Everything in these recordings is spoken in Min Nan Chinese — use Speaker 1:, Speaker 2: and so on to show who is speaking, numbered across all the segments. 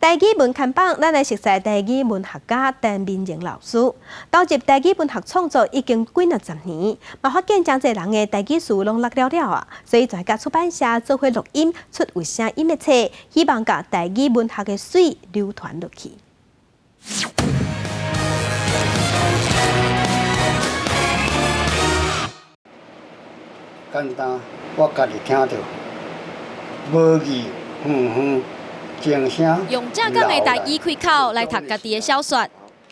Speaker 1: 台語文看榜，咱來熟悉台語文學家陳明仁老師。投入台語文學創作已經幾若十年，嘛發現誠濟人的台語詞攏落了了啊，所以就佮出版社做伙錄音出有聲音的冊，希望共台語文學的媠流傳落去。
Speaker 2: 簡單，我家己聽著，無語，遠遠。
Speaker 3: 用正港的台語開口來讀家己的小說，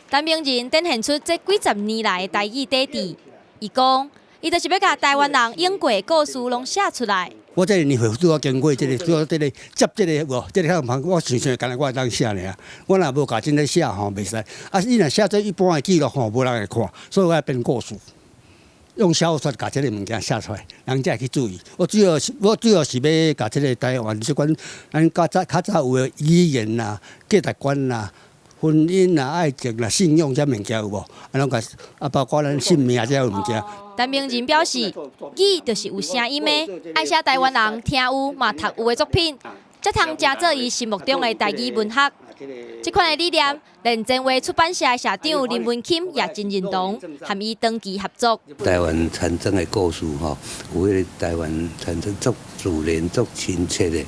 Speaker 3: 陳明仁展現出這幾十年來的台語底蘊。伊講，伊就是欲共台灣人湧過的故事攏寫出來。
Speaker 2: 我這個年歲拄仔經過這個，拄仔這個接這個無，這個較毋我想想，敢若我會當寫爾。我若無共真咧寫吼，袂使。啊，你若寫做一般的記錄吼，無人會看，所以我愛編故事。用小說共這个物件寫出來，人才會去注意。我主要是欲共這个台灣這款咱較早較早有的語言啦、價值觀啦、婚姻啦、愛情啦、信仰這物件有無？啊，攏共啊，包括咱性命這物件。
Speaker 3: 陳明仁表示，語就是有聲音的，愛寫台灣人聽有嘛讀有的作品，才通成做伊心目中的台語文學。這款的理念，連前衛出版社的社長林文欽也真認同，和伊長期合作。
Speaker 4: 台灣產生的故事吼，有彼个台灣產生足自然、足親切的，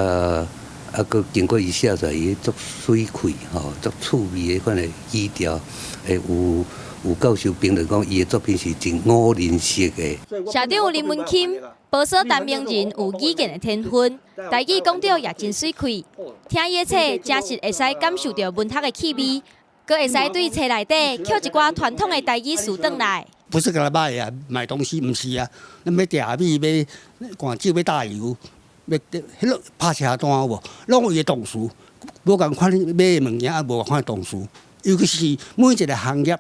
Speaker 4: 啊，閣經過伊寫出來，伊足媠氣吼，足趣味的款的語調，會有有教授評論講，伊的作品是真五人式的。
Speaker 3: 社長林文欽報說陳明仁有語言的天分，台語講著也真媠氣，聽伊的冊，真實會使感受著文學的氣味，閣會使對冊內底抾一寡傳統的台語詞轉來。
Speaker 2: 不是共買啊，買東西毋是啊，咱欲訂米、欲灌酒、欲打油、欲彼落拍車單有無？攏有伊的動詞，無仝款買的物件，啊無仝款的動詞。尤其是每一个行業，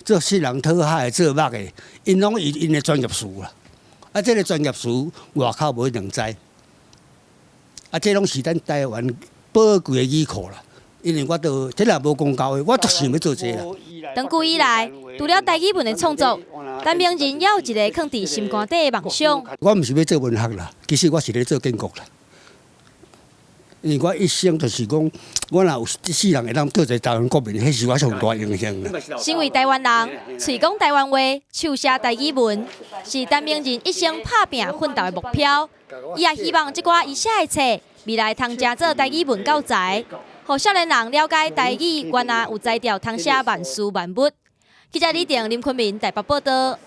Speaker 2: 做穡人討海的、做木的，𪜶攏有𪜶的專業詞啦。啊，這个專業詞外口無一定知。啊，這攏是咱台灣寶貴的語庫啦。因為我都這若無公教的，我足想欲做這啦。
Speaker 3: 長久以來，除了台語文的創作，陳明仁也有一个囥佇心肝底的夢想。
Speaker 2: 我毋是欲做文學啦，其實我是咧做建國啦。因為我一生就是講，我若有這世人會當做一个台灣國民，彼是我上大榮幸啦。
Speaker 3: 身為台灣人，喙講台灣話，手寫台語文，是陳明仁一生拍拚奮鬥的目標。伊也希望這寡伊寫的冊，未來通成做台語文教材，予少年人了解台語原來有才調，通寫萬事萬物。記者李定、林坤明台北報導。